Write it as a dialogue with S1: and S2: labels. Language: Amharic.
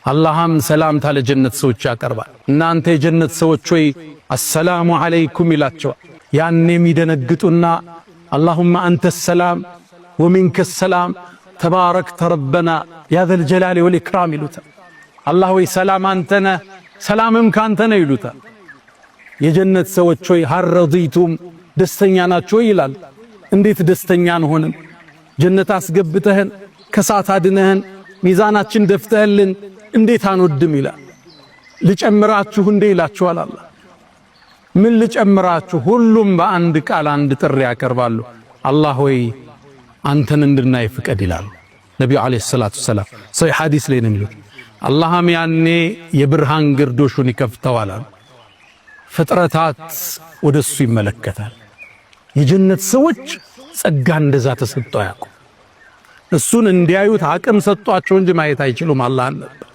S1: አላህም ሰላምታ ለጀነት ሰዎች ያቀርባል። እናንተ የጀነት ሰዎች ሆይ السلام عليكم ይላቸዋል። ያኔ የሚደነግጡና اللهم أنت السلام ومنك السلام تباركت ربنا يا ذا الجلال والإكرام ይሉታል። አላህ ወይ ሰላም አንተ ነህ፣ ሰላምም ካንተ ነው ይሉታል። የጀነት ሰዎች ሆይ هل رضيتم ደስተኛ ናችሁ ይላል። እንዴት ደስተኛ አንሆንም? ጀነት አስገብተህን ከሳት አድነህን ሚዛናችን ደፍተህልን እንዴት አንወድም ይላል። ልጨምራችሁ እንዴ ይላችኋል አላህ። ምን ልጨምራችሁ? ሁሉም በአንድ ቃል አንድ ጥሪ ያቀርባሉ። አላህ ሆይ አንተን እንድናይ ፍቀድ ይላሉ ነቢዩ عليه الصلاة والسلام። ሰሒህ ሐዲስ ላይ ነው የሚሉት። አላህም ያኔ የብርሃን ግርዶሹን ይከፍተዋል። ፍጥረታት ወደሱ ይመለከታል። የጀነት ሰዎች ጸጋ እንደዛ ተሰጥቶ አያውቁም። እሱን እንዲያዩት አቅም ሰጧቸው እንጂ ማየት አይችሉም። አላህን ነበር።